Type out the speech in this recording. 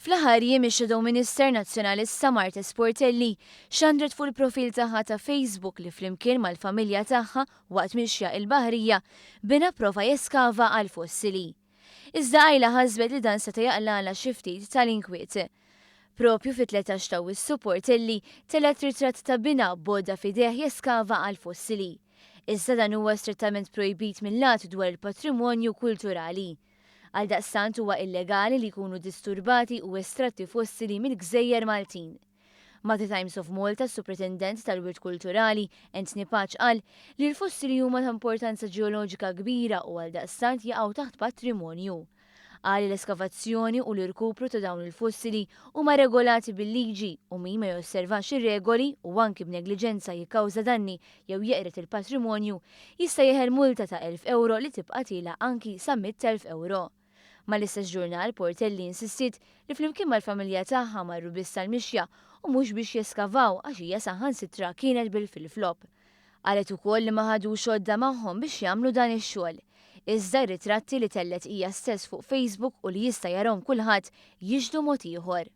Fl-aħħar jiem ix-Shadow Minister Nazzjonalista Marthese Portelli xandret fuq il-profil tagħha ta' Facebook li flimkien mal-familja tagħha waqt mixja il-Baħrija binha prova jeskava għal fossili. Iżda qajla ħasbet li dan seta' jaqlalha xi ftit tal-inkwiet. Propju fit-13 ta' Awwissu Portelli tellgħet ritratt ta' binha b'għodda f'idejh jeskava għal fossili. Iżda dan huwa strettament projbit mill-Att dwar il-Patrimonju Kulturali. Għaldaqstant huwa illegali li jkunu disturbati u estratti fossili mill-gżejjer Maltin. Ma' The Times of Malta s-Supretendent tal-Wirt Kulturali, Anthony Pace qal li l-fossili huma ta' importanza ġeoloġika kbira u għaldaqstant jaqgħu taħt patrimonju. Qal li l-eskavazzjoni u l-irkupru ta' dawn il-fossili huma regolati bil-liġi u min ma josservax ir-regoli u anki b'negliġenza jikkawża danni jew jeqred il-patrimonju jista' jeħel multa ta' 1,000 ewro li tibqa' tiela' anki sa 100,000 ewro. Mal-istess ġurnal, Portelli insistiet li flimkien mal-familja tagħha marru biss għall-mixja u mhux biex jeskavaw għax hija saħansitra kienet bil-flip-flop. Qalet ukoll li ma ħadux għodda magħhom biex jagħmlu dan ix-xogħol. Iżda r-ritratti li tellgħet hija stess fuq Facebook u li jista' jarahom kulħadd jixhdu mod ieħor.